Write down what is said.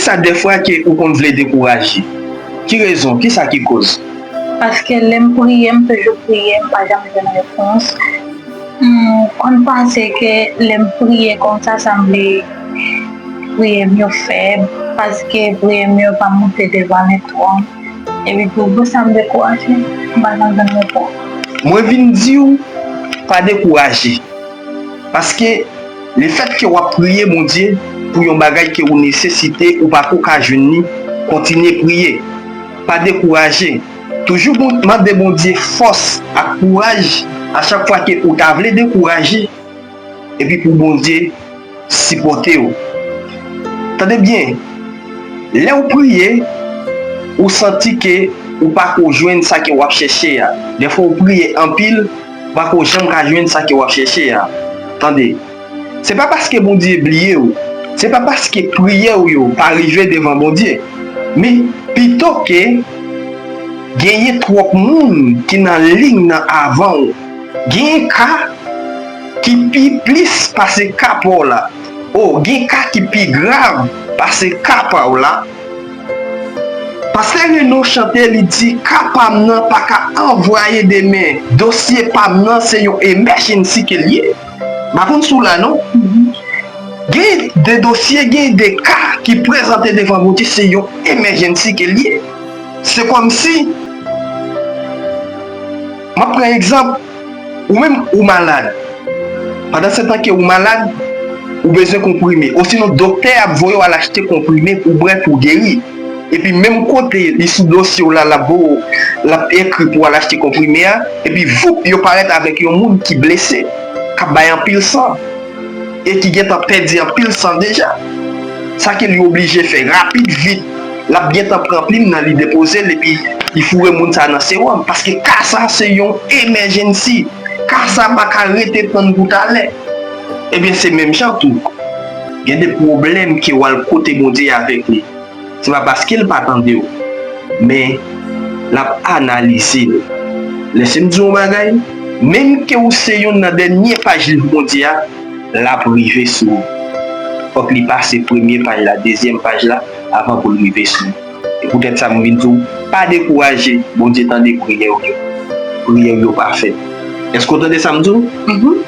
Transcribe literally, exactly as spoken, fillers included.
sa dèfwa ke ou konn vle dekouraje? Ki rezon? Kisa ki koz? Paske lè m priye, m toujou priye, m pa janm jwenn repons. M konn panse ke lè m priye konsa, sanble priyè m yo fèb, paske priyè m yo pa monte devan lentwon. Epi pou, pou sa m dekouraje, m pa janm jwenn repons. Mwen vin di w, pa dekouraje. Paske lefètke w ap priye Bondye pou yon bagay ke ou nesesite, ou pako ka jwenn li, kontinye priye. Pa dekouraje. Toujou bon, mande Bondye fòs ak kouraj a chak fwa ke ou ta vle dekouraje, epi pou Bondye sipòte w. Tande byen, lè w priye, ou santi ke ou pako jwenn sa ke w ap chèche a. Dèfwa ou priye anpil, ou pako janm ka jwenn sa ke w ap chèche a. Tande, se pa paske Bondye bliye w, se pa paske priyè w yo pa rive devan Bondye, men pito ke genyen twòp moun ki nan liy nan avan w. Genyen ka ki pi plis pase ka pa w la. O, gen ka ki pi grav pase ka pa w la. Pastè Reno chante, li di, ka pa m nan pa ka anvwaye demen. Dosye pa m nan se yon emergency ke l ye. M pa konn si w la non. Gen de dosye, gen de ka ki prezante devan Bondye, se yon emergency ke l ye. Se kòmsi, m ap pran egzanp, ou menm ou malad. Pandan se tan ke ou malad, ou bezwen konprime. Osinon, doktè ap voye w al achte konprime pou bwè pou geri. Epi menm kote li sou dosye w la, l ap voye w, l ap ekri pou w al achte konprime a. Epi voup, yo parèt avèk yon moun ki blese, k ap bay anpil san, e ki gentan pèdi anpil san deja. Sa ke li oblije fè rapid, vit, l ap gentan pran plim nan, li depoze l, epi li foure moun sa nan sewòm. Paske ka sa se yon emergency. Ka sa pa ka rete tann pou talè. Ebyen, se menm jan tou. Gen de pwoblèm ke w al kote Bondye avèk li. Se pa paske l pa tande w, men l ap analize l. Lèse m di w yon bagay, menm ke w se youn nan dènye paj liv Bondye a, l ap rive sou ou. Fòk li pase premye paj la, dezyèm paj la, avan pou l rive sou ou. E poutèt sa m vin di w, pa dekouraje, Bondye tande priyè w yo. Priyè w yo pa fèb. Èske w tande sa m di w?